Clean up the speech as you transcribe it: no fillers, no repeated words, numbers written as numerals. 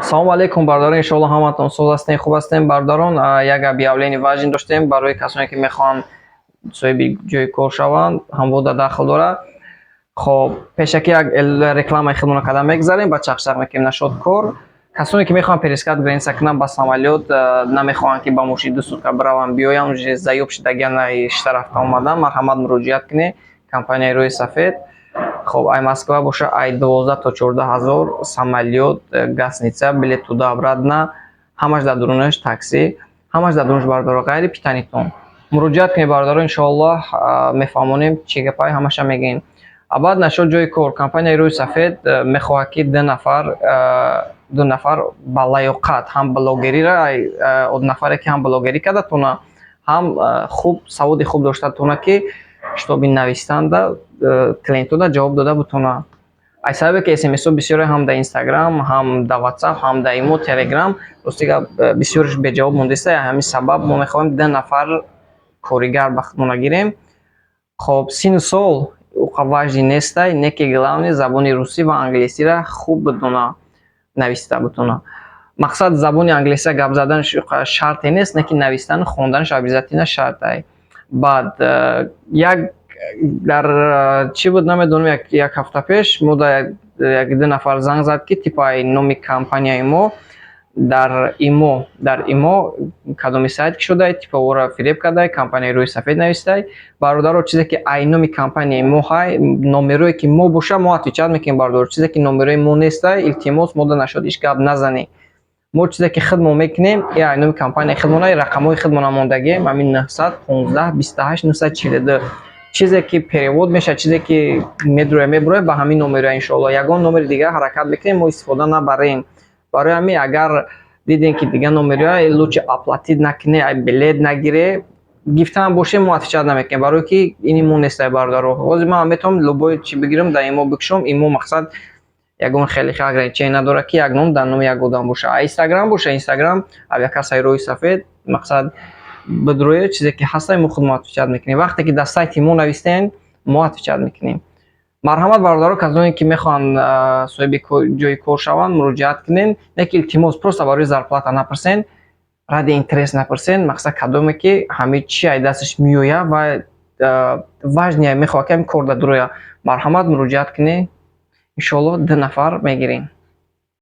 Салому алейкум, бародарон. Иншоалло, ҳаматон соз ҳастем, хуб ҳастем. Бародарон, як объявление важный доштем барои касоне, ки мехоҳанд соҳиби ҷои кор шаванд, ҳамвода дахл дорад. Хоб, пешакӣ як рекламаи худмонро карда мегзарем, ба чақчақ мекунем нашод кор. Касоне, ки мехоҳанд пересадка граница кунанд ба самолёт, намехоҳанд, ки ба мошин 2 сутка бираванд, биёянд, уже заёб шидагиан, шита рафта омадан, марҳамат, муроҷиат кунед компанияи «Рӯи сафед». Хоб, ай Москва боша, ай 12 то 14 ҳазор, самолёт, гостиница, билет туда обратно ҳамаш дар дурунаш, такси ҳамаш дар дурунаш, бародаро, ғайри питание тон. Муроҷиат кунед, бародаро, иншоаллоҳ, мефаҳмонем чӣ гапай, ҳамаша мегӯем. А баъд нашод ҷои кор, компанияи «Рӯи сафед» мехоҳад, ки ду нафар ба лаёқат, ҳам блогерира, нафаре, ки ҳам блогерӣ карда тона, ҳам хуб саводи хуб дошта тона, ки чтобы навистанда клиентода ҷавоб дода бутона. Аз сабабе ки смсҳо бисёре, ҳам дар Инстаграм, ҳам дар Ватсап, ҳам дар Имо, Телеграм, рости гап, бисёрш беҷавоб мондааст. Ҳамин сабаб мо мехоҳем ду нафар коригар ба худмона гирем. Хоб, синну сол уқа важный нестай, не ки главный забони русӣ ва англисиро хуб бидона, нависта бутона. Мақсад, забони англисия гап заданаш шарте нест, не ки навистану хонданаш обязательно шартай. Баъд як дар чӣ буд, намедонам, як ҳафта пеш мо да як ду нафар занг зад, ки типа номи компанияи мо дар Имо кадоми сайт кушодай, типа ора фиреб кардай, компанияи «Рӯи сафед» навистай. Бародаро, чизе ки ай номи компанияи мо ҳай, номерое ки мо боша, мо отвечать мекунем. Бародаро, чизе ки номерои мо нестай, илтимос, мо да нашод ҳеҷ гап назанед. Мо чизе ки худмо мекунем, ай номи компанияи худмона, рақамҳои худмона мондагием, ҳамин 915 28 942. Чизе ки перевод мешавад, чизе ки медроя, мебуроя ба ҳамин номеро, иншоалло. Ягон номери дигар ҳаракат мекунем, мо истифода набарем. Барои ҳамин, агар дидем, ки дигар номерҳоя, лучше оплатить накунед, ай билет нагире. Гифтаам бошем, мо отвечать намекунем, барое ки ини мо нестай, бародаро. Ҳозир ман метавонам любой чи бигирам, дар Имо бикушом. Имо, мақсад, ягон хеле ограничение надорад, ки як ном дар номи як одам боша. А Инстаграм боша, Инстаграм авиакассаи «Роҳи сафед», мақсад, бидроя, чизе ки ҳастай, мо худмо отвечать мекунем. Вақте ки дар сайти мо навистем, мо отвечать мекунем. Марҳамат, бародаро, касоне ки мехоҳанд соҳиби ҷои кор шаванд, муроҷиат кунед. Не ки, илтимос, просто барои зарплата напурсен, ради интерес напурсен. Мақсад, кадоме ки ҳамин чи ай дасташ меояд ва важный мехоҳад, ки ҳамин кор дар дуроя, марҳамат, муроҷиат кунед. Иншоалло, ду нафар мегирем.